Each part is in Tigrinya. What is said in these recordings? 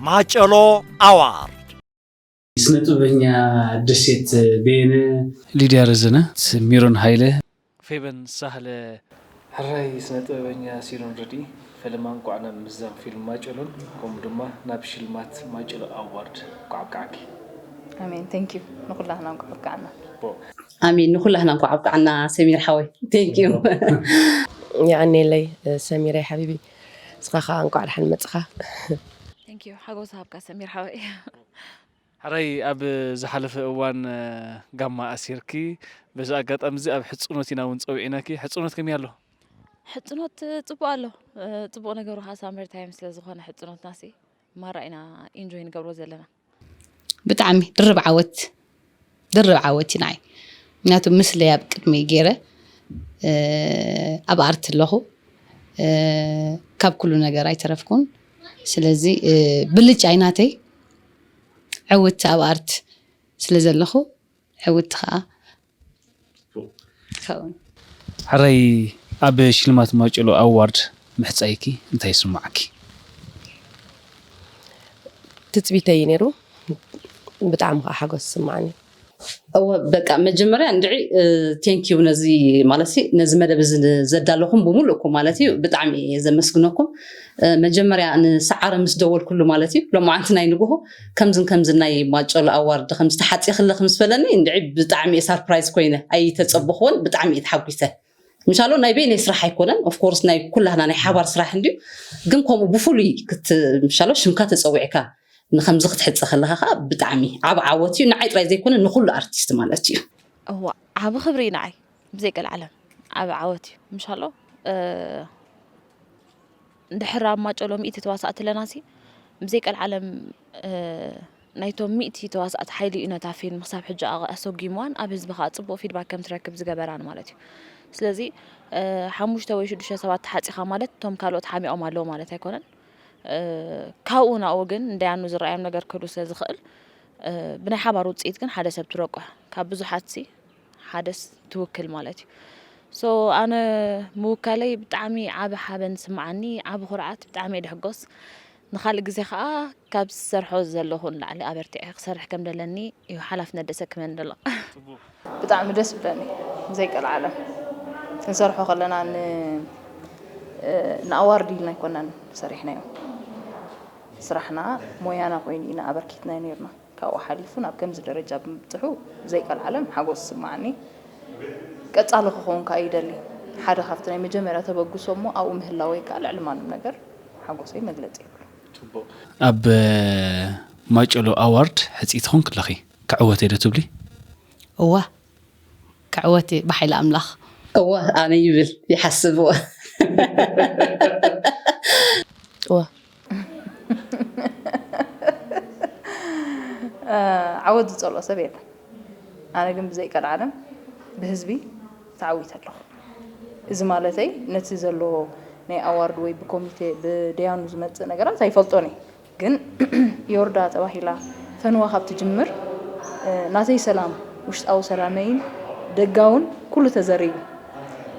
ማጨሎ ኣዋርድ። ስነ ጥበበኛ ደሴት በየነ፣ ሊድያ ረዘነ፣ ሚሮን ሃይለ፣ ፌበን ሳህለ። ሕራይ ስነ ጥበበኛ ሲሮን ረዲ፣ ፈለማ እንቋዕ ናብ ምዛም ፊልም ማጨሎን ከምኡ ድማ ናብ ሽልማት ማጨሎ ኣዋርድ እንቋዕ ኣብቅዓኪ። ኣሜን። Thank you። ንኹላህና እንቋዕ ኣብቅዓና። ኣሜን። ንኹላህና እንኳዕ ኣብቅዓና ሰሚር ሓወይ። Thank you። የቐኔለይ ሰሚረይ ሓቢቢ፣ እስኻ ኸዓ እንኳዕ ደሓን መጽኻ። Thank you። ሓጎስ ሃብካ ሰሚር ሓወይ። ሕራይ ኣብ ዝሓለፈ እዋን ጋማ ኣሲርኪ፣ በዚ ኣጋጣሚ እዚ ኣብ ሕጽኖት ኢና እውን ጸዊዕናኪ። ሕጽኖት ከመይ ኣሎ? ሕጽኖት ጽቡቕ ኣሎ። ጽቡቕ ነገሩ ከዓ ሳመር ታይም ስለ ዝኾነ ሕጽኖትናሲ ማራ ኢና ኢንጆይ ንገብሮ ዘለና። ብጣዕሚ ድርብ ዓወት ድርብ ዓወት እዩ ንዓይ። ምክንያቱ ምስለይ ኣብ ቅድመይ ገይረ ኣብ ኣርት ኣለኹ፣ ካብ ኩሉ ነገር ኣይተረፍኩን። ስለዚ ብልጫ እዩ ናተይ ዕውት ኣብ ኣርት ስለ ዘለኹ ዕውት ከዓ ይኸውን። ሕራይ ኣብ ሽልማት ማጨሎ ኣዋርድ ምሕጻይኪ እንታይ ይስምዓኪ? ትጽቢተይ እዩ ነይሩ። ብጣዕሚ ከዓ ሓጎስ ይስምዓኒ። እወ በቃ መጀመርያ እንድዒ ቴንኪዩ ነዚ ማለት ሲ ነዚ መደብ እዚ ዘዳለኹም ብምሉእኩም ማለት እዩ ብጣዕሚ እየ ዘመስግነኩም። መጀመርያ ንሰዓረ ምስ ደወልኩሉ ማለት እዩ ሎማዓንቲ ናይ ንግሆ ከምዝን ከምዝን ናይ ማጨሎ ኣዋርድ ከምዚ ተሓፂኽለኽ ምስ በለኒ እንድዒ ብጣዕሚ እየ ሳርፕራይዝ ኮይነ ኣይተፀበኽዎን ብጣዕሚ እየ ተሓጒሰ። ምሻሎ ናይ በይነይ ስራሕ ኣይኮነን ኦፍኮርስ ናይ ኩላህና ናይ ሓባር ስራሕ እንድዩ ግን ከምኡ ብፍሉይ ምሻሎ ሽምካ ተፀዊዕካ ንኸምዚ ክትሕፀ ከለኻ ከዓ ብጣዕሚ ዓብ ዓወት እዩ ንዓይ ጥራይ ዘይኮነ ንኩሉ ኣርቲስት ማለት እዩ። እዋ ዓብ ክብሪ እዩ ንዓይ ብዘይ ቀልዓለም ዓብ ዓወት እዩ ምሻሎ ድሕር ኣብ ማጨሎ ሚእቲ ተዋሳእቲ ኣለና ሲ ብዘይ ቀልዓለም ናይቶም ሚእቲ ተዋሳእቲ ሓይሊ እዩ ነታ ፊልም ክሳብ ሕጂ ኣሰጒምዋን ኣብ ህዝቢ ከዓ ፅቡቕ ፊድባክ ከም ትረክብ ዝገበራን ማለት እዩ ስለዚ ሓሙሽተ ወይ ሽዱሽተ ሰባት ተሓፂኻ ማለት እቶም ካልኦት ሓሚቖም ኣለዉ ማለት ኣይኮነን ካብኡ ናብኡ ግን እንዳያኑ ዝረኣዮም ነገር ክህሉ ስለ ዝኽእል ብናይ ሓባር ውፅኢት ግን ሓደ ሰብ ትረቆ ካብ ብዙሓት ሲ ሓደስ ትውክል ማለት እዩ so ኣነ ምውካለይ ብጣዕሚ ዓቢ ሓበን ዝስምዓኒ ዓቢ ኩርዓት ብጣዕሚ እየ ድሕጎስ ንኻልእ ግዜ ከዓ ካብ ዝሰርሖ ዘለኹ ንላዕሊ ኣበርቲዐ ክሰርሕ ከም ደለኒ እዩ ሓላፍነት ደሰክመኒ ዘሎ ብጣዕሚ ደስ ብለኒ ዘይቀልዓለም ክንሰርሖ ከለና ንኣዋርድ ኢልና ኣይኮናን ሰሪሕናዮ ስራሕና ሞያና ኮይኑ ኢና ኣበርኪትና ነርና ካብኡ ሓሊፉ ናብ ከምዚ ደረጃ ብምብፅሑ ዘይቀልዓለም ሓጎስ ይስምዓኒ። ቀፃሊ ክኸውን ከዓ ይደሊ። ሓደ ካብቲ ናይ መጀመርያ ተበግሶ እሞ ኣብኡ ምህላወይ ከዓ ልዕሊ ማንም ነገር ሓጎሰይ መግለፂ የብሉን። ኣብ ማጨሎ ኣዋርድ ሕፅይቲ ኾንኪ ኣለኺ ክዕወት እየ ዶ ትብሊ? እወ ክዕወት እየ ብሓይሊ ኣምላኽ። እወ ኣነ ይብል ይሓስብ እወ። እወ ዓወት ዝፀልኦ ሰብ የለን ኣነ ግን ብዘይ ቀልዓለም ብህዝቢ ተዓዊተ ኣለኹ እዚ ማለተይ ነቲ ዘሎ ናይ ኣዋርድ ወይ ብኮሚቴ ብደያኑ ዝመፅእ ነገራት ኣይፈልጦን እየ ግን ዮርዳ ተባሂላ ፈንዋ ካብ ትጅምር ናተይ ሰላም ውሽጣዊ ሰላመይን ደጋውን ኩሉ ተዘሪቡ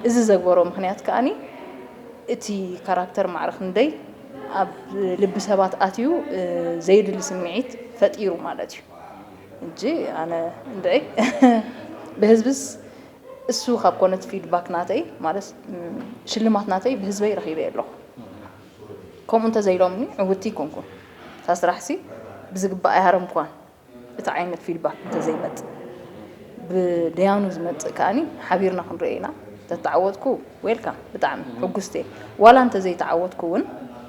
እዚ ዘግበሮ ምክንያት ከኣኒ እቲ ካራክተር ማዕረ ክንደይ ኣብ ልቢ ሰባት ኣትዩ ዘየድሊ ስምዒት ፈጢሩ ማለት እዩ እንጂ ኣነ እንድዒ ብህዝብስ እሱ ካብ ኮነ እቲ ፊድባክ ናተይ ማለት ሽልማት ናተይ ብህዝበይ ረኺበ ኣለኹ ከምኡ እንተዘይሎምኒ ዕውቲ ኣይኮንኩን እታ ስራሕሲ ብዝግባእ ኣይሃረምኩዋን እቲ ዓይነት ፊድባክ እንተዘይመፅእ ብደያኑ ዝመፅእ ከኣኒ ሓቢርና ክንሪኦ ኢና ተተዓወትኩ ዌልካም ብጣዕሚ ሕጉስቲ እየ ዋላ እንተዘይተዓወትኩ እውን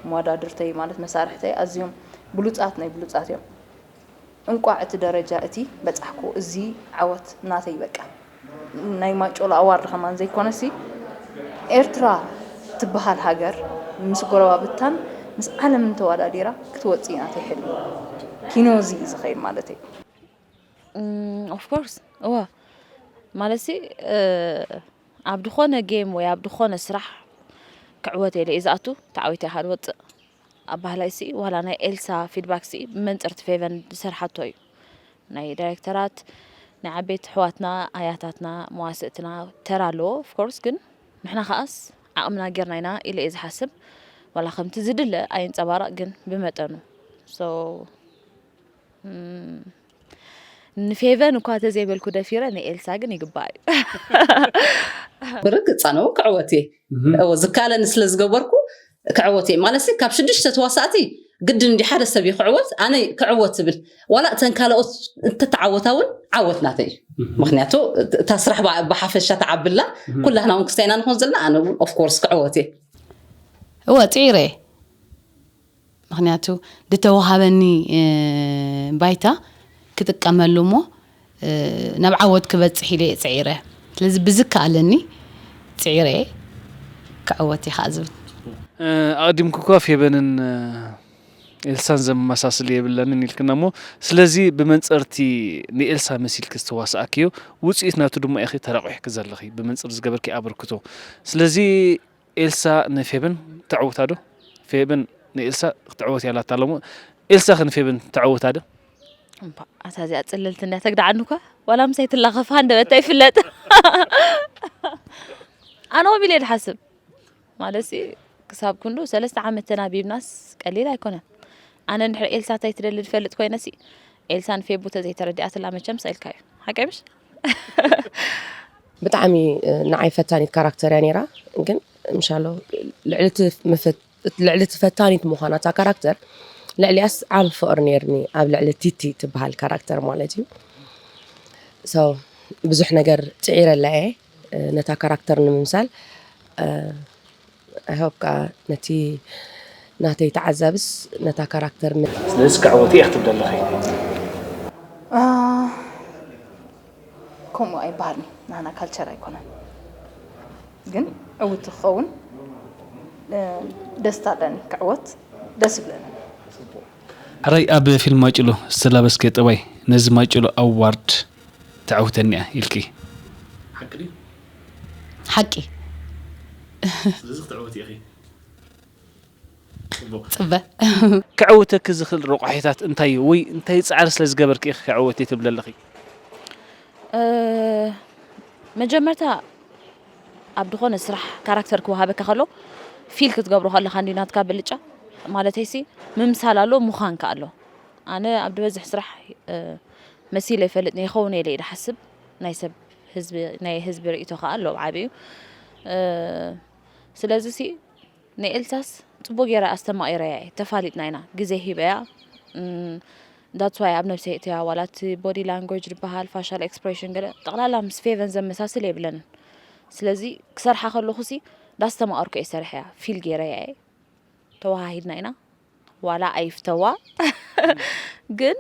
መዋዳድርተይ ማለት መሳርሕተይ ኣዝዮም ብሉፃት ናይ ብሉፃት እዮም እንቋዕ እቲ ደረጃ እቲ በፃሕኩ እዚ ዓወት ናተይ በቃ ናይ ማጮሎ ኣዋርድ ከማን ዘይኮነሲ ኤርትራ ትበሃል ሃገር ምስ ጎረባብታን ምስ ዓለምን ተወዳዲራ ክትወፅእ እዩ ናተይ ሕልሚ ኪኖ እዚ እዩ ዝኸይድ ማለት እዩ of course እወ ማለት ሲ ኣብ ዝኾነ ጌም ወይ ኣብ ዝኾነ ስራሕ ክዕወት ኢለ እዩ ዝኣቱ ተዓዊተ ኢኻ ዝወፅእ ኣባህላይ ሲ ዋላ ናይ ኤልሳ ፊድባክ ሲ ብመንፅር ቲ ፌቨን ዝሰርሓቶ እዩ ናይ ዳይሬክተራት ናይ ዓበይቲ ኣሕዋትና ኣያታትና መዋስእትና ተራ ኣለዎ of course ግን ንሕና ከኣስ ዓቕምና ጌርና ኢና ኢለ እየ ዝሓስብ ዋላ ከምቲ ዝድለ ኣየንፀባረቕ ግን ብመጠኑ So mm, ንፌቨን እኳ ተዘይበልኩ ደፊረ ንኤልሳ ግን ይግባእ እዩ። ብርግፃ ነው ክዕወት እየ። እዎ ዝካለኒ ስለ ዝገበርኩ ክዕወት እየ ማለት ሲ ካብ ሽዱሽተ ተዋሳእቲ ግድን እንዲ ሓደ ሰብ እዩ ክዕወት ኣነ ክዕወት ትብል ዋላ እተን ካልኦት እንተተዓወታ እውን ዓወት ናተይ እዩ። ምክንያቱ እታ ስራሕ ብሓፈሻ ተዓብላ ኩላህና እውን ክስታይና ንኾን ዘለና ኣነ እውን ኦፍኮርስ ክዕወት እየ። እወ ፅዒረ እየ። ምክንያቱ ዝተወሃበኒ ባይታ ክጥቀመሉ እሞ ናብ ዓወት ክበፅሕ ኢለ እየ ፅዒረ። ስለዚ ብዝከኣለኒ ፅዒረ እየ ክዕወት እየ ከዓ ዝብል። ኣቐዲምኩ እኳ ፌበንን ኤልሳን ዘመሳስል የብለንን ኢልክና እሞ ስለዚ ብመንፀርቲ ንኤልሳ መሲልክ ዝተዋሳእክዮ ውፅኢት ናቱ ድማ ኢኺ ተረቑሕኪ ዘለኺ ብመንፅር ዝገበርኪ ኣበርክቶ። ስለዚ ኤልሳ ንፌበን ተዕውታ ዶ? ፌበን ንኤልሳ ክትዕወት ያላታ ኣለሞ ኤልሳ ከ ንፌበን ተዕውታ ዶ? እምባ ኣታ እዚኣ ፅልልቲ እንድያ ተግዳዓኒ እኳ ዋላ ምሳይ ትላኸፍ ሃንደበታ ይፍለጥ። ኣነ ኸም ኢለ ድሓስብ ማለት ሲ ክሳብ ክንዱ ሰለስተ ዓመት ተናቢብናስ ቀሊል ኣይኮነን። ኣነ እንድሕር ኤልሳ እንታይ ትደሊ ዝፈልጥ ኮይነ ሲ ኤልሳ ንፌቡ ተዘይተረዲኣትላ መቸም ስኢልካ እዩ። ሓቀይ ምሽ? ብጣዕሚ ንዓይ ፈታኒት ካራክተር እያ ነይራ። ግን ምሻሎ ልዕሊ እቲ መፈት- ልዕሊ እቲ ፈታኒት ምዃና እታ ካራክተር ልዕሊያስ ዓብ ፍቕሪ ነይርኒ ኣብ ልዕሊ ቲቲ ትበሃል ካራክተር ማለት እዩ። So ብዙሕ ነገር ፅዒረላ እየ ነታ ካራክተር ንምምሳል። I hope ከዓ ነቲ ናተይ ተዓዛብስ ነታ ካራክተር ምን ስለዚ ክዕወት እየ ክትብል ኣለኺ። ከምኡ ኣይበሃልን እዩ። ናና ካልቸር ኣይኮነን። ግን ዕውቲ ክኸውን ደስታ ኣለኒ። ክዕወት ደስ ይብለኒ። ሕራይ ኣብ ፊልም ማጭሎ ዝተላበስከ ጠባይ ነዚ ማጭሎ ኣዋርድ ተዕውተኒ እያ ኢልኪ። ሓቂ። ስለዚ ክትዕወት ኢኺ። ፅበ። ክዕውተኪ ዝኽእል ረቋሒታት እንታይ እዩ ወይ እንታይ ፃዕሪ ስለ ዝገበርኪ ኢኺ ክዕወት እየ ትብሊ ኣለኺ? መጀመርታ ኣብ ዝኾነ ስራሕ ካራክተር ክወሃበካ ከሎ ፊል ክትገብሮ ከለካ እንዲ ናትካ ብልጫ ማለተይሲ ምምሳል ኣሎ ምዃንካ ኣሎ። ኣነ ኣብ ዝበዝሕ ስራሕ መሲለ ይፈልጥ ይኸውን ኢለ ይሓስብ ናይ ሰብ ህዝቢ ናይ ህዝቢ ርእይቶ ከዓ ኣሎ ዓብዩ። ስለዚ ሲ ንኤልሳስ ፅቡቅ ገይረ ኣስተማቂረያ እየ። ተፋሊጥና ኢና፣ ግዜ ሂበያ። That's why ኣብ ነብሰይ እትያ ዋላ እቲ body language ዝበሃል facial expression ገለ ጠቕላላ ምስ ፌቨን ዘመሳስል የብለንን። ስለዚ ክሰርሓ ከለኹ ሲ እንዳስተማቀርኩ እየ ሰሪሐያ፣ ፊል ገይረያ እየ። ተወሃሂድና ኢና ዋላ ኣይፍተዋ ግን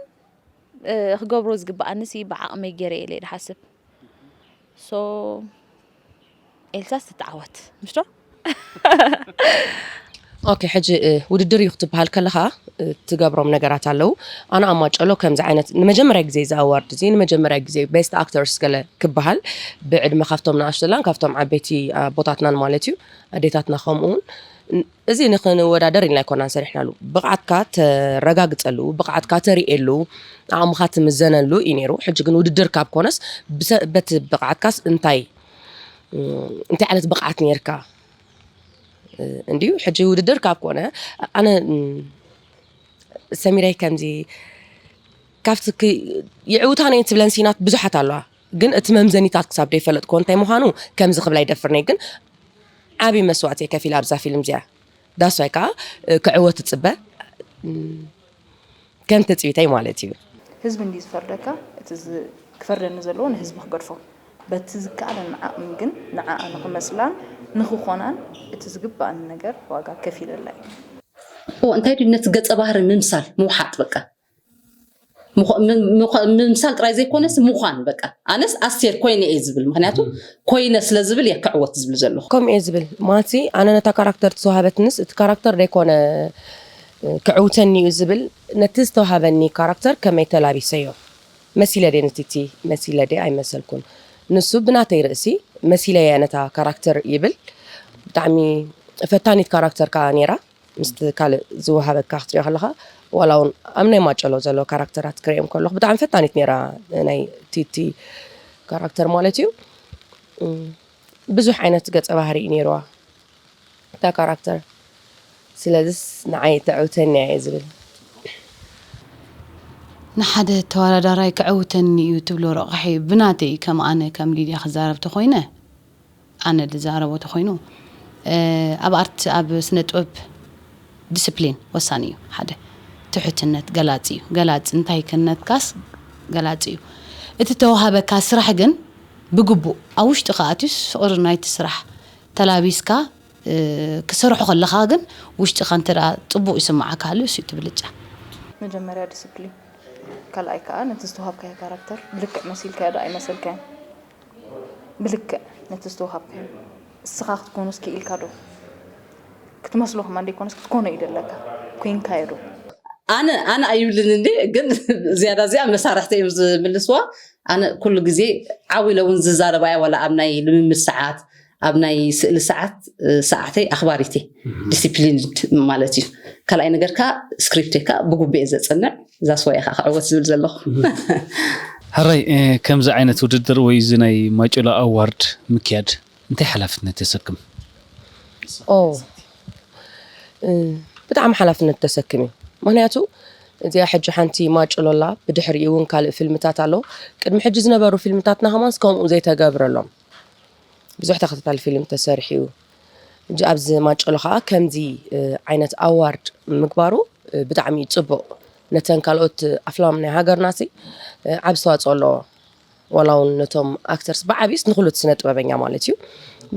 ክገብሮ ዝግበኣኒ ሲ ብዓቕመይ ገይረ እየ ኢለ እየ ዝሓስብ። So ኤልሳስ ትተዓወት ምሽ ዶ? ኦኬ ሕጂ ውድድር እዩ ክትበሃል ከለኻ ትገብሮም ነገራት ኣለዉ። ኣነ ኣብ ማጨሎ ከምዚ ዓይነት ንመጀመርያ ግዜ እዚ ኣዋርድ እዚ ንመጀመርያ ግዜ ቤስት ኣክተርስ ገለ ክበሃል ብዕድመ ካብቶም ንኣሽቱ ዘላን ካብቶም ዓበይቲ ኣቦታትናን ማለት እዩ ኣዴታትና ከምኡ እውን እዚ ንክንወዳደር ኢልና ኣይኮናን ሰሪሕናሉ። ብቕዓትካ ተረጋግፀሉ፣ ብቕዓትካ ተርእየሉ፣ ዓቕምኻ ትምዘነሉ እዩ ነይሩ። ሕጂ ግን ውድድር ካብ ኮነስ በቲ ብቕዓትካስ እንታይ እንታይ ዓይነት ብቕዓት ነይርካ እንድዩ። ሕጂ ውድድር ካብ ኮነ ኣነ ሰሚረይ ከምዚ ካብቲ ይዕውታ ነየን ትብለን ሲናት ብዙሓት ኣለዋ። ግን እቲ መምዘኒታት ክሳብ ደይፈለጥኮ እንታይ ምዃኑ ከምዚ ክብላ ይደፍርነይ ግን ዓብዪ መስዋእቲ እየ ከፊል ኣብዛ ፊልም እዚኣ። ዳስዋይ ከዓ ክዕወት እፅበ ከም ትፅቢተይ ማለት እዩ። ህዝቢ እንዲ ዝፈርደካ እቲ ክፈርደኒ ዘለዎ ንህዝቢ ክገድፎ በቲ ዝከኣለን ዓቕሚ ግን ንዓኣ ንክመስላን ንክኾናን እቲ ዝግባኣኒ ነገር ዋጋ ከፊለላ እዩ። እንታይ ድዩ ነቲ ገፀ ባህሪ ምምሳል ምውሓጥ በቃ ምምሳል ጥራይ ዘይኮነስ ምዃን በቃ ኣነስ ኣስቴር ኮይነ እየ ዝብል ምክንያቱ ኮይነ ስለ ዝብል እየ ክዕወት ዝብል ዘለኹ። ከምኡ እየ ዝብል ማለት ኣነ ነታ ካራክተር ተዋሃበትንስ እቲ ካራክተር ደይኮነ ክዕውተኒ እዩ ዝብል ነቲ ዝተዋሃበኒ ካራክተር ከመይ ተላቢሰዮ መሲለ ድየ ንቲቲ መሲለ ድየ ኣይመሰልኩን ንሱ ብናተይ ርእሲ መሲለየ ነታ ካራክተር ይብል ብጣዕሚ ፈታኒት ካራክተር ከዓ ነይራ ምስቲ ካልእ ዝወሃበካ ክትሪኦ ከለኻ ዋላ እውን ኣብ ናይ ማጨሎ ዘሎ ካራክተራት ክሪኦም ከለኹ ብጣዕሚ ፈታኒት ነይራ ናይ ቲቲ ካራክተር ማለት እዩ ብዙሕ ዓይነት ገፀ ባህሪ እዩ ነይርዋ እታ ካራክተር ስለዚስ ንዓይ ተዕውተኒ እየ ዝብል ንሓደ ተወዳዳራይ ከዕውተኒ እዩ ትብሎ ረቑሒ ብናተይ ከም ኣነ ከም ሊድያ ክዛረብ ተኾይነ ኣነ ዝዛረቦ ተኾይኑ ኣብ ኣርት ኣብ ስነ ጥበብ ዲስፕሊን ወሳኒ እዩ። ሓደ ትሑትነት ገላፂ እዩ። ገላፂ እንታይ ክነትካስ ገላፂ እዩ። እቲ ተዋሃበካ ስራሕ ግን ብግቡእ ኣብ ውሽጢ ከኣትዩስ ፍቕሪ ናይቲ ስራሕ ተላቢስካ ክሰርሖ ከለኻ ግን ውሽጥኻ እንተ ጽቡቕ ይስምዓካ ኣሎ እሱ ትብልጫ። መጀመርያ ዲስፕሊን፣ ካልኣይ ከዓ ነቲ ዝተዋሃብካዮ ካራክተር ብልክዕ መሲልካዮ ዶ ኣይመሰልካዮን? ብልክዕ ነቲ ዝተዋሃብካዮ እስኻ ክትኮኖስ ክኢልካ ዶ? ክትመስሎ ከማ እንደይኮነስ ክትኮኖ እዩ ደለካ። ኮይንካዮ ዶ? ኣነ ኣነ ኣይብልን እንዴ ግን ዝያዳ እዚኣ መሳርሕቲ እዮም ዝምልስዋ። ኣነ ኩሉ ግዜ ዓው ኢለ እውን ዝዛረባ እያ ዋላ ኣብ ናይ ልምምድ ሰዓት ኣብ ናይ ስእሊ ሰዓት ሰዓተይ ኣኽባሪት እየ። ዲሲፕሊንድ ማለት እዩ። ካልኣይ ነገር ከዓ ስክሪፕተይ ከዓ ብግቡእ እየ ዘፅንዕ። እዛ ስዋይ ከዓ ክዕወት ዝብል ዘለኹ። ሕራይ ከምዚ ዓይነት ውድድር ወይ እዚ ናይ ማጨሎ ኣዋርድ ምክያድ እንታይ ሓላፍነት የሰክም? ኦ ብጣዕሚ ሓላፍነት ተሰክም እዩ። ምክንያቱ እዚኣ ሕጂ ሓንቲ ማጨሎ ኣላ፣ ብድሕሪኡ እውን ካልእ ፊልምታት ኣሎ። ቅድሚ ሕጂ ዝነበሩ ፊልምታትና ከማንስ ከምኡ ዘይተገብረሎም ብዙሕ ተኸታታሊ ፊልም ተሰሪሑ እዩ። ሕጂ ኣብዚ ማጨሎ ከዓ ከምዚ ዓይነት ኣዋርድ ምግባሩ ብጣዕሚ እዩ ፅቡቕ። ነተን ካልኦት ኣፍላም ናይ ሃገርና ሲ ዓብ ዝተዋፅኦ ኣለዎ። ዋላ እውን ነቶም ኣክተርስ ብዓብዩስ ንኩሉ እቲ ስነ ጥበበኛ ማለት እዩ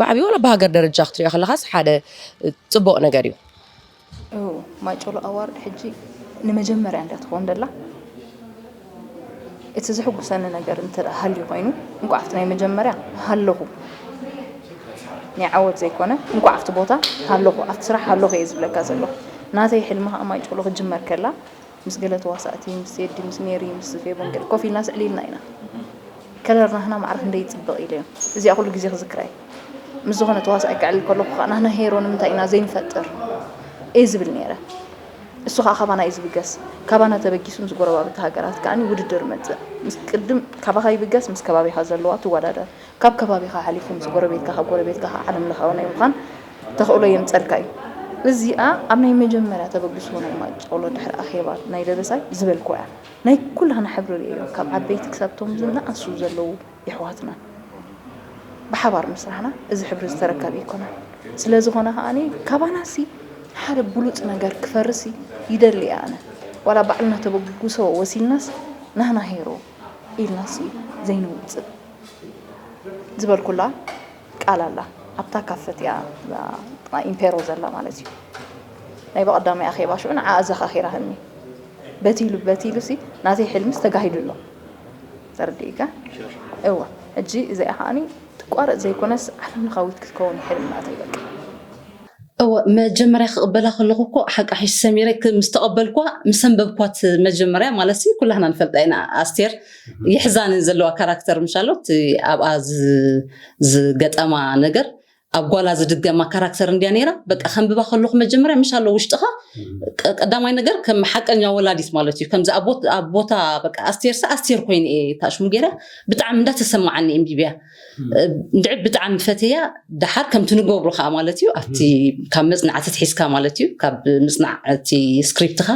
ብዓብዩ ዋላ ብሃገር ደረጃ ክትሪኦ ከለካስ ሓደ ፅቡቕ ነገር እዩ። ማጨሎ ኣዋርድ ሕጂ ንመጀመርያ እንዳ ትኸውን ደላ እቲ ዝሕጉሰኒ ነገር እንተ ሃልዩ ኮይኑ እንኳዕ ኣብቲ ናይ መጀመርያ ሃለኹ ናይ ዓወት ዘይኮነ እንኳዕ ኣብቲ ቦታ ሃለኹ ኣብቲ ስራሕ ሃለኹ እየ ዝብለካ ዘለኹ ናተይ ሕልሚ ከዓ ማጨሎ ክጅመር ከላ ምስ ገለ ተዋሳእቲ ምስ ቴዲ ምስ ሜሪ ምስ ፌቦን ገለ ኮፍ ኢልና ስዕል ኢልና ኢና ከለር ናህና ማዕረ ክንደይ ይፅብቕ ኢለዮም እዚኣ ኩሉ ግዜ ክዝክራ እየ ምስ ዝኾነ ተዋሳኣይ ክዕልል ከለኹ ከዓ ናህና ሄሮ ንምንታይ ኢና ዘይንፈጥር እየ ዝብል ነይረ እሱ ከዓ ካባና እዩ ዝብገስ ካባና ተበጊሱ ምስ ጎረባብቲ ሃገራት ከዓ ውድድር መፅእ ምስ ቅድም ካባኻ ይብገስ ምስ ከባቢኻ ዘለዋ ትወዳደር ካብ ከባቢኻ ሓሊፉ ምስ ጎረቤትካ ካብ ጎረቤትካ ከዓ ዓለም ለኻዊ ናይ ምዃን ተኽእሎ የምፀልካ እዩ። እዚኣ ኣብ ናይ መጀመርያ ተበግሶ ናይ ማጨሎ ድሕሪ ኣኼባ ናይ ደበሳይ ዝበልኩዋ እያ። ናይ ኩላህና ሕብሪ ርእየዮ ካብ ዓበይቲ ክሳብ ቶም ዝነኣሱ ዘለዉ የሕዋትና ብሓባር ምስራሕና እዚ ሕብሪ ዝተረከብ ኣይኮነን። ስለ ዝኾነ ከዓኒ ካባናሲ ሓደ ብሉፅ ነገር ክፈርሲ ይደሊ እየ ኣነ። ዋላ ባዕልና ተበግሶ ወሲንናስ ናህና ሄሮ ኢልናሲ ዘይንውፅእ። ዝበልኩላ ቃል ኣላ ኣብታ ካፈት እያ ኢምፔሮ ዘላ ማለት እዩ ናይ በቐዳማይ ኣኼባ ሽዑ ንዓ ኣዘኻኺራህኒ በቲሉ በቲሉ ሲ ናተይ ሕልምስ ተጋሂዱ ኣሎ ተረዲእካ እወ ሕጂ እዚኣ ከዓኒ ትቋረፅ ዘይኮነስ ዓለም ለኻዊት ክትከውን ሕልም ናተይ በቃ እወ መጀመርያ ክቕበላ ከለኹ እኮ ሓቃ ሒሽ ሰሚረ ምስ ተቐበልኳ ምስ ኣንበብኳት መጀመርያ ማለት ሲ ኩላህና ንፈልጣ ኢና ኣስቴር የሕዛንን ዘለዋ ካራክተር ምሻሎ እቲ ኣብኣ ዝገጠማ ነገር ኣብ ጓላ ዝድገማ ካራክተር እንድያ ነይራ በቃ ከንብባ ከለኹ መጀመርያ ምሻሎ ውሽጥኻ ቀዳማይ ነገር ከም ሓቀኛ ወላዲት ማለት እዩ ከምዚ ኣብ ቦታ በቃ ኣስቴርሳ ኣስቴር ኮይኑ እየ ታሽሙ ገይረ ብጣዕሚ እንዳተሰማዓኒ እምቢብያ እንድዒ ብጣዕሚ ፈትያ ደሓር ከምቲ ንገብሮ ከዓ ማለት እዩ ኣብቲ ካብ መፅናዕቲ ትሒዝካ ማለት እዩ ካብ ምፅናዕ እቲ ስክሪፕትካ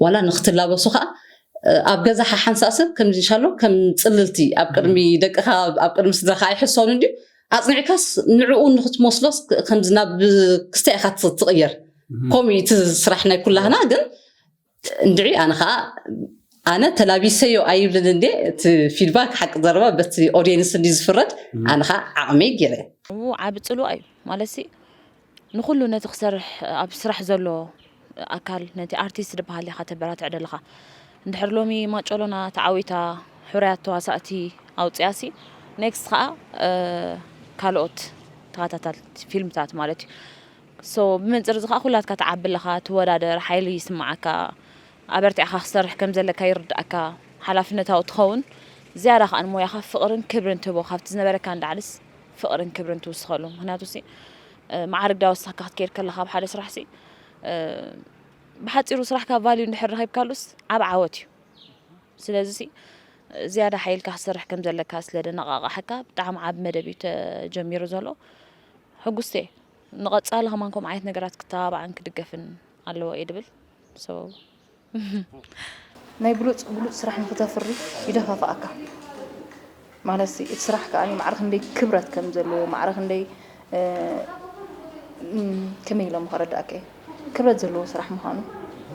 ዋላ ንክትላበሱ ከዓ ኣብ ገዛ ሓሓንሳእ ሰብ ከምዚ ሻሎ ከም ፅልልቲ ኣብ ቅድሚ ደቅኻ ኣብ ቅድሚ ስድራኻ ኣይሕሰኑ እንድዩ ኣፅኒዕካስ ንዕኡ ንክትመስሎስ ከምዚ ናብ ክስታይ ኢኻ ትቕየር ከምኡ እዩ እቲ ስራሕ ናይ ኩላህና ግን እንድዒ ኣነ ከዓ ኣነ ተላቢሰዮ ኣይብልን እንዴ እቲ ፊድባክ ሓቂ ዘረባ በቲ ኦድየንስ እንዲ ዝፍረድ ኣነ ከዓ ዓቕመይ ገይረ ዓቢ ፅልዋ እዩ ማለት ንኩሉ ነቲ ክሰርሕ ኣብ ስራሕ ዘሎ ኣካል ነቲ ኣርቲስት ዝበሃል ኢኻ ተበራትዕ ደለኻ እንድሕር ሎሚ ማጨሎና ተዓዊታ ሕሩያት ተዋሳእቲ ኣውፅያሲ ኔክስት ከዓ ካልኦት ተኸታታልቲ ፊልምታት ማለት እዩ so ብመንፅር እዚ ከዓ ኩላትካ ትዓቢ ኣለካ ትወዳደር ሓይሊ ይስማዓካ ኣበርቲዕካ ክሰርሕ ከም ዘለካ ይርዳእካ ሓላፍነታዊ ትኸውን ዝያዳ ከዓ ንሞያኻ ፍቕርን ክብርን ትህቦ ካብቲ ዝነበረካ ንላዕልስ ፍቕርን ክብርን ትውስኸሉ ምክንያቱ ሲ ማዕርግ ዳወሳካ ክትከይድ ከለካ ኣብ ሓደ ስራሕ ሲ ብሓፂሩ ስራሕካ ቫልዩ እንድሕር ረኺብካሉስ ዓብ ዓወት እዩ ስለዚ ሲ ዝያዳ ሓይልካ ክትሰርሕ ከም ዘለካ ስለ ደነቃቃሓካ ብጣዕሚ ዓብ መደብ እዩ ተጀሚሩ ዘሎ ሕጉስቲ እየ ንቐፃሊ ከማን ከምኡ ዓይነት ነገራት ክተባባዕን ክድገፍን ኣለዎ እየ ድብል so ናይ ብሉጽ ብሉጽ ስራሕ ንክተፍሪ ይደፋፍኣካ። ማለት ሲ፣ እቲ ስራሕ ከኣ ማዕረ ክንደይ ክብረት ከም ዘለዎ፣ ማዕረ ክንደይ፣ እ፣ እም፣ ከመይ ኢሎም ከረድኣካ እየ? ክብረት ዘለዎ ስራሕ ምዃኑ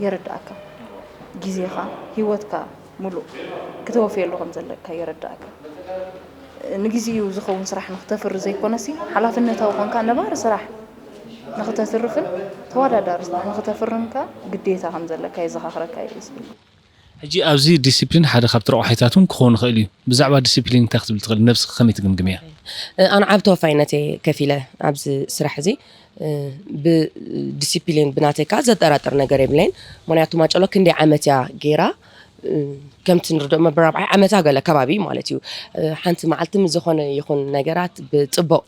የረድኣካ። ግዜኻ፣ ህይወትካ ሙሉእ ክተወፍየሉ ከም ዘለካ የረድኣካ። ንግዜኡ ዝኸውን ስራሕ ንክተፍሪ ዘይኮነሲ፣ ሓላፍነታዊ ኮንካ ነባሪ ስራሕ ንክተትርፍን ተወዳዳሪ ስራሕ ንክተፍርን ከኣ ግዴታ ከም ዘለካ የዘኻኽረካ እዩ ዝብል። ሕጂ ኣብዚ ዲሲፕሊን ሓደ ካብቲ ረቋሒታት እውን ክኸውን ይኽእል እዩ። ብዛዕባ ዲሲፕሊን እንታይ ክትብል ትኽእል? ነብስኺ ከመይ ትግምግምያ? ኣነ ዓብ ተወፋይነት እየ ከፊለ ኣብዚ ስራሕ እዚ። ብዲሲፕሊን ብናተይ ከኣ ዘጠራጥር ነገር የብለይን። ምኽንያቱ ማጨሎ ክንደይ ዓመት እያ ገይራ? ከምቲ ንርድኦ መበል ራብዓይ ዓመታ ገለ ከባቢ ማለት እዩ። ሓንቲ መዓልቲ ምስ ዝኾነ ይኹን ነገራት ብጽቡቕ፣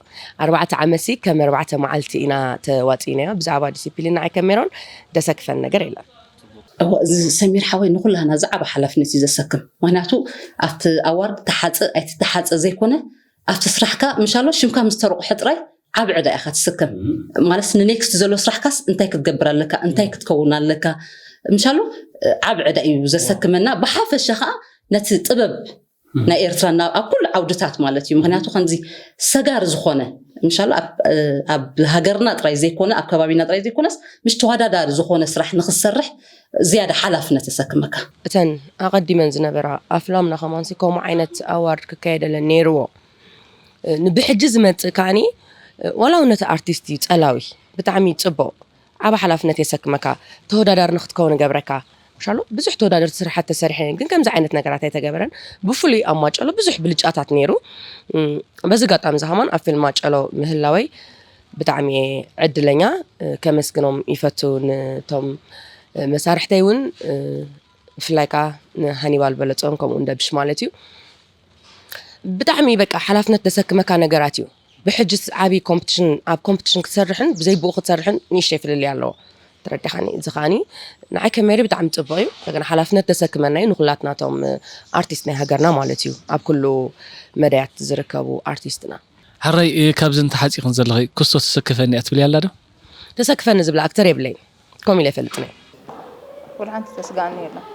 ኣርባዕተ ዓመትሲ ከም ኣርባዕተ መዓልቲ ኢና ተዋጺእናዮ። ብዛዕባ ዲሲፕሊን ንዓይ ከም ሜሮን ደሰክፈን ነገር የለን። እወ፣ እዚ ሰሚር ሓወይ ንኹላህና ዝዓበ ሓላፍነት እዩ ዘሰክም። ምኽንያቱ ኣብቲ ኣዋርድ ተሓጽእ ኣይትተሓጽእ ዘይኮነ፣ ኣብቲ ስራሕካ ምሻሎ ሽምካ ምስ ተረቑሐ ጥራይ ዓቢ ዕዳ ኢኻ ትስከም። ማለት ንኔክስት ዘሎ ስራሕካስ እንታይ ክትገብር ኣለካ፣ እንታይ ክትከውን ኣለካ፣ ምሻሎ ዓቢ ዕዳ እዩ ዘሰክመና። ብሓፈሻ ኸኣ ነቲ ጥበብ ናይ ኤርትራ ናብ ኣብ ኩሉ ዓውድታት ማለት እዩ። ምኽንያቱ ከምዚ ሰጋር ዝኾነ ምሻሎ ኣብ፣ ኣብ ሃገርና ጥራይ ዘይኮነ፣ ኣብ ከባቢና ጥራይ ዘይኮነስ፣ ምስ ተወዳዳሪ ዝኾነ ስራሕ ንኽሰርሕ ዝያዳ ሓላፍነት ተሰክመካ። እተን ኣቐዲመን ዝነበራ ኣፍላምና ከማንሲ ከምኡ ዓይነት ኣዋርድ ክካየደለን ነይርዎ። ንብሕጂ ዝመጽእ ከኣኒ ዋላ እውን ነቲ ኣርቲስት እዩ ጸላዊ። ብጣዕሚ ጽቡቕ። ዓቢ ሓላፍነት የሰክመካ። ተወዳዳሪ ንክትከውን ይገብረካ። ምሻሎ ብዙሕ ተወዳደርቲ ስራሓት ተሰሪሐን ግን ከምዚ ዓይነት ነገራት ኣይተገበረን። ብፍሉይ ኣብ ማጨሎ ብዙሕ ብልጫታት ነይሩ። እም፣ በዚ ኣጋጣሚ እዚ ከማን ኣብ ፊልም ማጨሎ ምህላወይ ብጣዕሚ እየ ዕድለኛ። እ፣ ከመስግኖም ይፈቱ ንቶም፣ እ፣ መሳርሕተይ እውን፣ እ፣ ብፍላይ ከዓ ንሃኒባል በለጾን ከምኡ እንደብሽ ማለት እዩ። ብጣዕሚ በቃ ሓላፍነት ዘሰክመካ ነገራት እዩ። ብሕጅስ ዓብዪ ኮምፕቲሽን፣ ኣብ ኮምፕቲሽን ክትሰርሕን ብዘይ ብኡ ክትሰርሕን ንእሽተይ ፍልልይ ኣለዎ። ተረዲኻኒ? እዚ ከዓኒ ንዓይ ከመይሪ ብጣዕሚ ጽቡቕ እዩ። እንደገና ሓላፍነት ዘሰክመና እዩ ንኹላትናቶም ኣርቲስት ናይ ሃገርና ማለት እዩ። ኣብ ኩሉ መዳያት ዝርከቡ ኣርቲስትና። ሕራይ፣ እ፣ ካብዘን ተሓጺኽን ዘለኺ ክስቶ ተሰክፈኒ እያ ትብልያ ኣላ ዶ? ተሰክፈኒ ዝብላ ኣክተር የብለይን። ከምኡ ኢለ ኣይፈልጥን እየ። ወላ ሓንቲ ተስጋኣኒ የለን።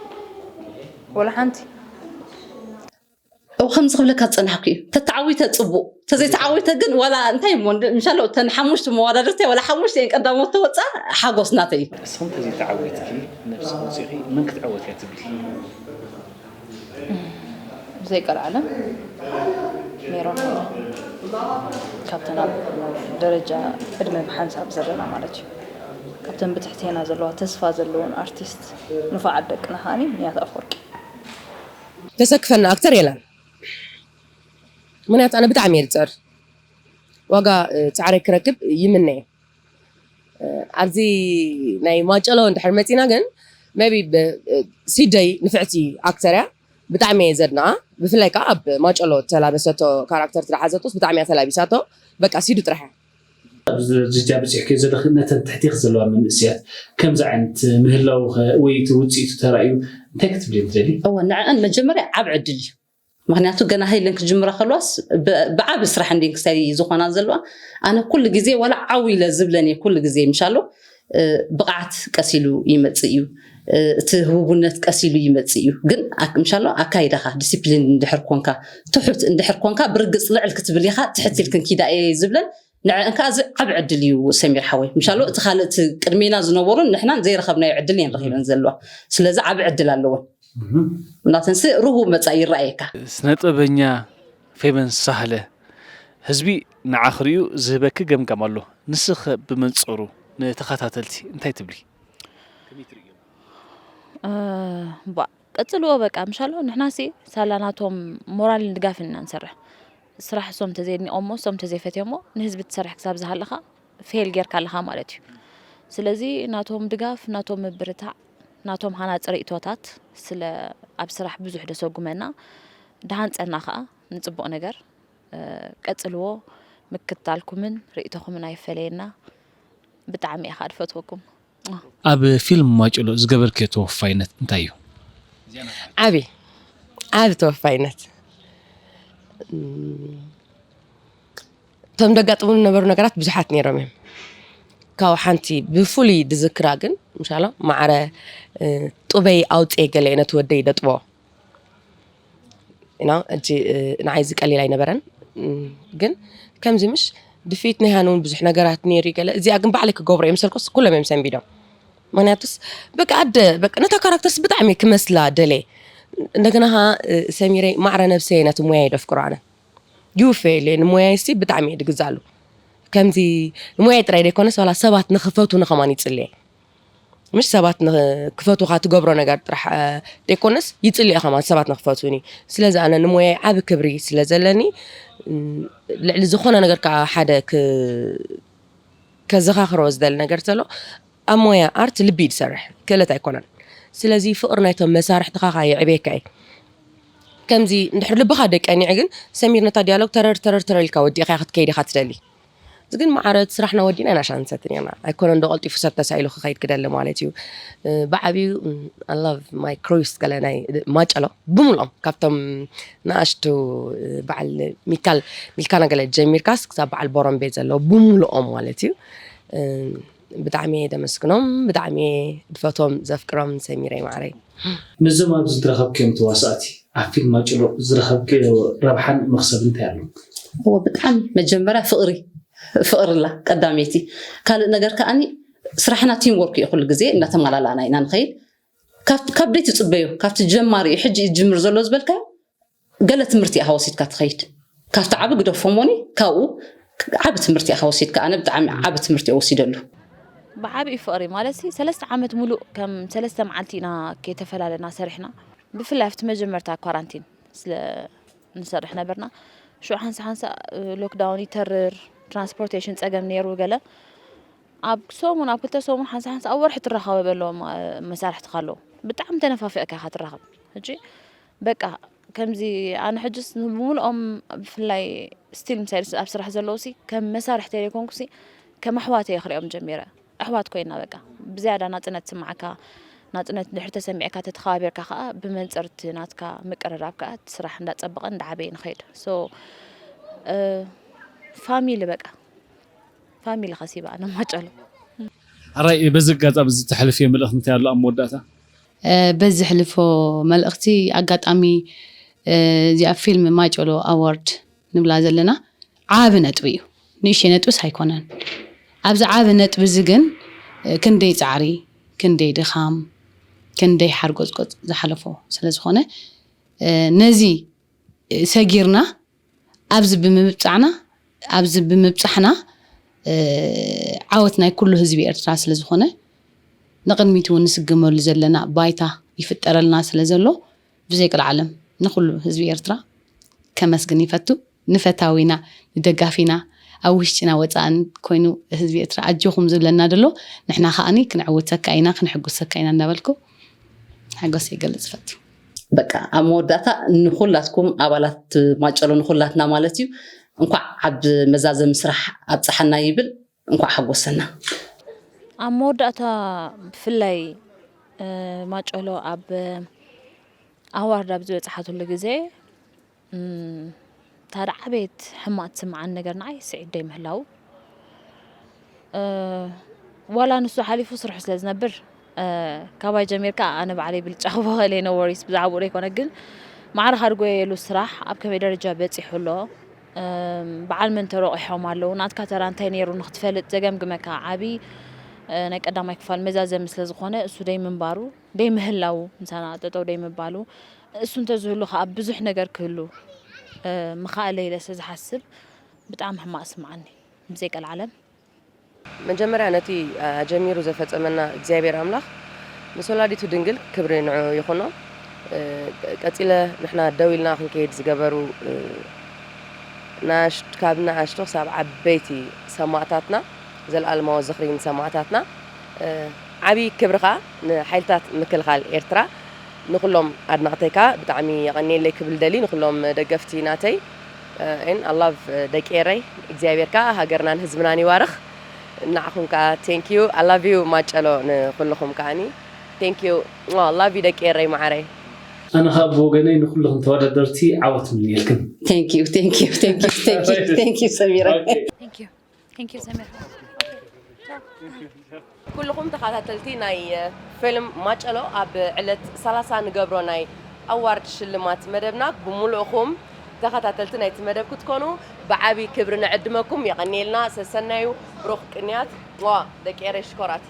ወላ ሓንቲ። እው፣ ከምዚ ክብለካ ዝጸናሕኩ እዩ። ተተዓዊተ ጽቡቕ፣ ተዘይተዓዊተ ግን ዋላ እንታይ እሞ፣ እንደ-፣ ምሻሎ እተን ሓሙሽተ መወዳድርቲ ዋላ ሓሙሽተ እየን ቀዳሞት ተወጻ፣ ሓጎስ ናተይ እዩ። ንስኹም ተዘይተዓዊትኪ፣ ነብስኺ ወጺኺ መን ክትዕወት እያ ትብሊ? ብዘይ ቀልዓለም ሜሮን ሃይለ። ካብተን ኣብ ደረጃ ዕድመ ብሓንሳብ ዘለና ማለት እዩ። ካብተን ብትሕቴና ዘለዋ ተስፋ ዘለዎን ኣርቲስት ንፉዓት ደቅና ከዓኒ ንያት ኣፈወርቂ። ተሰክፈና ኣክተር የለን። ምኽንያቱ ኣነ ብጣዕሚ እየ ዝጸር። ዋጋ፣ እ፣ ጻዕረይ ክረክብ ይምነ እየ። እ፣ ኣብዚ ናይ ማጨሎ እንድሕር መጺና ግን maybe ብ-፣ እ፣ ሲደይ ንፍዕቲ ኣክተር እያ። ብጣዕሚ እየ ዘድንቓ። ብፍላይ ከኣ ኣብ ማጨሎ እተላበሰቶ ካራክተር ዝሓዘቶስ ብጣዕሚ እያ ተላቢሳቶ። በቃ ሲዱ ጥራሕ እያ። ኣብዚ ደረጃ በጺሕክዮ ዘለኺ ነተን ትሕቴኺ ዘለዋ መንእሰያት ከምዚ ዓይነት ምህላው ኸ ወይ እቲ ውጽኢቱ ተራእዩ እንታይ ክትብልየን ትደልዪ? እወ፣ ንዕአን መጀመርያ ዓብ ዕድል እዩ። ምኽንያቱ ገና ሃይለን ክጅምራ ከለዋስ ብ-፣ ብዓቢ ስራሕ እንድየን ክሳይ ዝኾና ዘለዋ። ኣነ ኩሉ ግዜ ዋላ ዓው ኢለ ዝብለን እየ ኩሉ ግዜ ምሻሎ፣ እ፣ ብቕዓት ቀስ ኢሉ ይመጽእ እዩ። እ፣ እቲ ህቡብነት ቀስ ኢሉ ይመጽእ እዩ። ግን ኣክ-፣ ምሻሎ ኣካይዳኻ ዲሲፕሊን እንድሕር ኮንካ፣ ትሑት እንድሕር ኮንካ ብርግጽ ልዕል ክትብል ኢኻ ትሕት ኢልክን ኪዳ እየ ዝብለን። ንዕአን ከኣ እዚ ዓቢ ዕድል እዩ ሰሚር ሓወይ። ምሻሎ እቲ ካልእ እቲ ቅድሜና ዝነበሩን ንሕናን ዘይረኸብናዮ ዕድል እየን ረኺበን ዘለዋ። ስለዚ ዓቢ ዕድል ኣለወን። እህ። ናተንሲ ርሁብ መጻኢ ይረኣየካ። ስነ ጥበበኛ ፌቨን ሳህለ፣ ህዝቢ ንዓኺ ርእዩ ዝህበኪ ገምጋም ኣሎ። ንስኺ ብመንጽሩ ንተኸታተልቲ እንታይ ትብሊ? ከመይ ትርእዮ? እ፣ ባ-፣ ቀጽልዎ በቃ። ምሻሎ ንሕናሲ ሳላ ናቶም ሞራልን ድጋፍን ኢና ንሰርሕ። ስራሕ እሶም ተዘየድኒቖሞ፣ እሶም ተዘይፈትዮሞ፣ ንህዝቢ ትሰርሕ ክሳብ ዝሃለኻ ፌል ጌርካ ኣለኻ ማለት እዩ። ስለዚ ናቶም ድጋፍ፣ ናቶም ምብርታዕ፣ ናቶም ሃናጺ ርእይቶታት ስለ ኣብ ስራሕ ብዙሕ ደሰጉመና፣ ደሃንጸና ኸኣ ንጽቡቕ ነገር፣ እ፣ ቀጽልዎ። ምክትታልኩምን ርእይቶኹምን ኣይፈለየና። ብጣዕሚ እየ ኸኣ ድፈትወኩም። ኣብ ፊልም ማጭሎ ዝገበርክዮ ተወፋይነት እንታይ እዩ? ዓቢ፣ ዓቢ ተወፋይነት። እም፣ እቶም ዘጋጥሙኒ ዝነበሩ ነገራት ብዙሓት ነይሮም እዮም። ካብ ሓንቲ ብፍሉይ ዝዝክራ ግን ምሻሎ ማዕረ ጡበይ ኣውፅኤ ገለ ነቲ ወደይ ደጥቦ ና እጂ ንዓይ እዚ ቀሊል ኣይነበረን። ግን ከምዚ ምሽ ድፊት ናይ ሃን እውን ብዙሕ ነገራት ነይሩ ገለ እዚኣ ግን ባዕለይ ክገብሮ እየ ምሰልኩስ ኩሎም እዮም ሰንቢዶም። ምክንያቱስ በቃ ኣደ በቃ ነታ ካራክተርስ ብጣዕሚ ክመስላ ደለ። እንደገና ኸዓ ሰሚረይ ማዕረ ነብሰይ ነቲ ሙያ የደፍቅሮ ኣነ ይውፈ የለ ንሞያይ ሲ ብጣዕሚ እየ ድግዛሉ። ከምዚ ንሞያይ ጥራይ ደይኮነስ ዋላ ሰባት ንኽፈቱ ንኸማን ይፅልየ። ምሽ ሰባት ክፈቱካ ትገብሮ ነገር ጥራሕ ደይኮነስ ይፅልየ ከማን ሰባት ንክፈቱኒ። ስለዚ ኣነ ንሞያይ ዓብ ክብሪ ስለ ዘለኒ ልዕሊ ዝኾነ ነገር ከዓ ሓደ ከዘኻኽሮ ዝደሊ ነገር ተሎ ኣብ ሞያ ኣርት ልቢ ድሰርሕ ክእለት ኣይኮነን። ስለዚ ፍቕሪ ናይቶም መሳርሕትኻ ከዓ የዕቤካ እዩ። ከምዚ እንድሕር ልብኻ ደቀኒዕ ግን ሰሚር ነታ ዲያሎግ ተረር ተረር ተረር ኢልካ ወዲእካ ክትከይድ ኢኻ ትደሊ። እዚ ግን ማዕረ እቲ ስራሕና ወዲና ኢና ሻንሰትን ኢና ኣይኮነ እንዶ ቀልጢፉ ሰብ ተሳኢሉ ክኸይድ ክደሊ ማለት እዩ። ብዓብዩ love my crews ገለ ናይ ማጨሎ ብምልኦም ካብቶም ንኣሽቱ በዓል ሚካል ሚልካና ገለ ጀሚርካስ ክሳብ በዓል ቦረምቤ ዘለዎ ብምልኦም ማለት እዩ። ብጣዕሚ እየ ደመስግኖም ብጣዕሚ እየ ድፈቶም ዘፍቅሮም ሰሚረይ ማዕረይ። ነዞም ኣብዚ ዝረኸብክዮም ተዋሳእቲ ኣብ ፊልም ኣጭሎ ዝረኸብክዮ ረብሓን መኽሰብ እንታይ ኣሎ? እዎ ብጣዕሚ መጀመርያ ፍቕሪ ፍቕርላ ቀዳመይቲ ካልእ ነገር ከዓኒ ስራሕና ቲም ወርክ እዩ ኩሉ ግዜ እናተመላላእና ኢና ንኸይድ ካብ ደይ ትፅበዮ ካብቲ ጀማሪ እዩ ሕጂ እዩ ዝጅምር ዘሎ ዝበልካዮ ገለ ትምህርቲ ኢኻ ወሲድካ ትኸይድ ካብቲ ዓቢ ግደፎ ሞኒ ካብኡ ዓቢ ትምህርቲ ኢኻ ወሲድካ ኣነ ብጣዕሚ ዓቢ ትምህርቲ እየ ወሲደሉ ብዓብዩ ፍቕሪ ማለት ሲ ሰለስተ ዓመት ሙሉእ ከም ሰለስተ መዓልቲ ኢና ከይተፈላለና ሰሪሕና ብፍላይ ኣብቲ መጀመርታ ኳራንቲን ስለ ንሰርሕ ነበርና ሽዑ ሓንሳ ሓንሳ ሎክዳውን ይተርር ትራንስፖርቴሽን ፀገም ነይሩ ገለ ኣብ ሰሙን ኣብ ክልተ ሰሙን ሓንሳ ሓንሳ ኣብ ወርሒ ትራኸበ በለዎም መሳርሕትካ ኣለዉ ብጣዕሚ ተነፋፊቕካ ኢኻ ትራኸብ ሕጂ በቃ ከምዚ ኣነ ሕጅስ ብምሉኦም ብፍላይ ስቲል ምሳይ ኣብ ስራሕ ዘለዉ ሲ ከም መሳርሕተይ ዘይኮንኩ ሲ ከም ኣሕዋተይ ክሪኦም ጀሚረ ኣሕዋት ኮይና በቃ ብዝያዳ ናፅነት ትስማዓካ ናፅነት ድሕሪ ተሰሚዕካ ተተኸባቢርካ ከዓ ብመንፅር እቲ ናትካ ምቅርራብ ከዓ እቲ ስራሕ እንዳፀበቐ እንዳዓበየ ንኸይድ so ፋሚሊ በቃ ፋሚሊ ከሲባ ኣነ ማጨሎ ኣራይ በዚ ኣጋጣሚ እዚ ተሕልፍዮ መልእኽቲ እንታይ ኣሎ ኣብ መወዳእታ በዚ ሕልፎ መልእኽቲ ኣጋጣሚ እዚኣ ፊልም ማጨሎ ኣዋርድ ንብላ ዘለና ዓቢ ነጥቢ እዩ ንእሽተይ ነጥብስ ኣይኮነን ኣብዚ ዓቢ ነጥቢ እዚ ግን ክንደይ ፃዕሪ ክንደይ ድኻም ክንደይ ሓርጎፅጎፅ ዝሓለፎ ስለዝኾነ ነዚ ሰጊርና ኣብዚ ብምብፃዕና ኣብዚ ብምብፃሕና ዓወት ናይ ኩሉ ህዝቢ ኤርትራ ስለዝኾነ ንቕድሚት እውን ንስግመሉ ዘለና ባይታ ይፍጠረልና ስለዘሎ ብዘይ ቀልዓለም ንኹሉ ህዝቢ ኤርትራ ከመስግን ይፈቱ ንፈታዊና ንደጋፊና ኣብ ውሽጢና ወፃእን ኮይኑ ህዝቢ ኤርትራ ኣጆኹም ዝብለና ደሎ ንሕና ከዓኒ ክንዕውተካ ኢና ክንሕጉሰካ ኢና እንዳበልኩ ሓጎስ ይገልፅ ፈቱ በቃ ኣብ መወዳእታ ንኩላትኩም ኣባላት ማጨሎ ንኩላትና ማለት እዩ እንኳዕ ኣብ መዛዘሚ ስራሕ ኣብፀሓና ይብል እንኳዕ ሓጎሰና ኣብ መወዳእታ ብፍላይ ማጨሎ ኣብ ኣዋርድ ኣብ ዝበፅሓትሉ ግዜ ታዳ ዓበየት ሕማቅ ትስምዓኒ ነገር ንዓይ ስዒድ ደይ ምህላው ዋላ ንሱ ሓሊፉ ስርሑ ስለ ዝነብር ካባይ ጀሚርካ ኣነ ባዕለይ ብልጫ ክቦኸል እየ no worries ብዛዕባኡ ዘይኮነ ግን ማዕረ ካድጎየሉ ስራሕ ኣብ ከመይ ደረጃ በፂሑ ኣሎ በዓል መን ተረቂሖም ኣለዉ ናትካ ተራ እንታይ ነይሩ ንክትፈልጥ ዘገምግመካ ዓብዪ ናይ ቀዳማይ ክፋል መዛዘሚ ስለ ዝኾነ እሱ ደይ ምንባሩ ደይ ምህላዉ ምሳና ጠጠው ደይ ምባሉ እሱ እንተዝህሉ ከዓ ብዙሕ ነገር ክህሉ ምኻኣለ ኢለ ስለ ዝሓስብ ብጣዕሚ ሕማቅ ስምዓኒ ብዘይ ቀልዓለም መጀመርያ ነቲ ኣጀሚሩ ዘፈጸመና እግዚኣብሔር ኣምላኽ ምስ ወላዲቱ ድንግል ክብሪ ንዑ ይኹኖ። ቀጺለ ንሕና ደው ኢልና ክንከይድ ዝገበሩ ካብ ንኣሽቱ ክሳብ ዓበይቲ ሰማእታትና ዘለኣለማዊ ዝኽሪ ንሰማእታትና ዓብዪ ክብሪ ኸዓ ንሓይልታት ምክልኻል ኤርትራ ንኹሎም ኣድነቕተይ ከዓ ብጣዕሚ የቐንየለይ ክብል ደሊ ንኹሎም ደገፍቲ ናተይ and I love ደቂ ኤረይ እግዚኣብሔር ከዓ ሃገርናን ህዝብናን ይባርኽ ንዓኹም ከዓ thank you I love you ማጨሎ ንኩልኹም ከዓኒ thank you love you ደቂ ኤረይ መዓረይ ኣነ ከዓ ብወገነይ ንኩልኹም ተወዳደርቲ ዓወት ምንየልክን thank you thank you thank you thank you thank you ሰሚራ Thank you ሰሚራ ኩልኹም ተኸታተልቲ ናይ ፊልም ማጨሎ፣ ኣብ ዕለት ሰላሳ ንገብሮ ናይ ኣዋርድ ሽልማት መደብና፣ ብምሉእኹም ተኸታተልቲ ናይቲ መደብ ክትኮኑ ብዓቢ ክብሪ ንዕድመኩም። የቐንየልና። ሰሰናዩ። ብሩኽ ቅንያት። ዋ ደቂ ኤረይ ሽኮራት።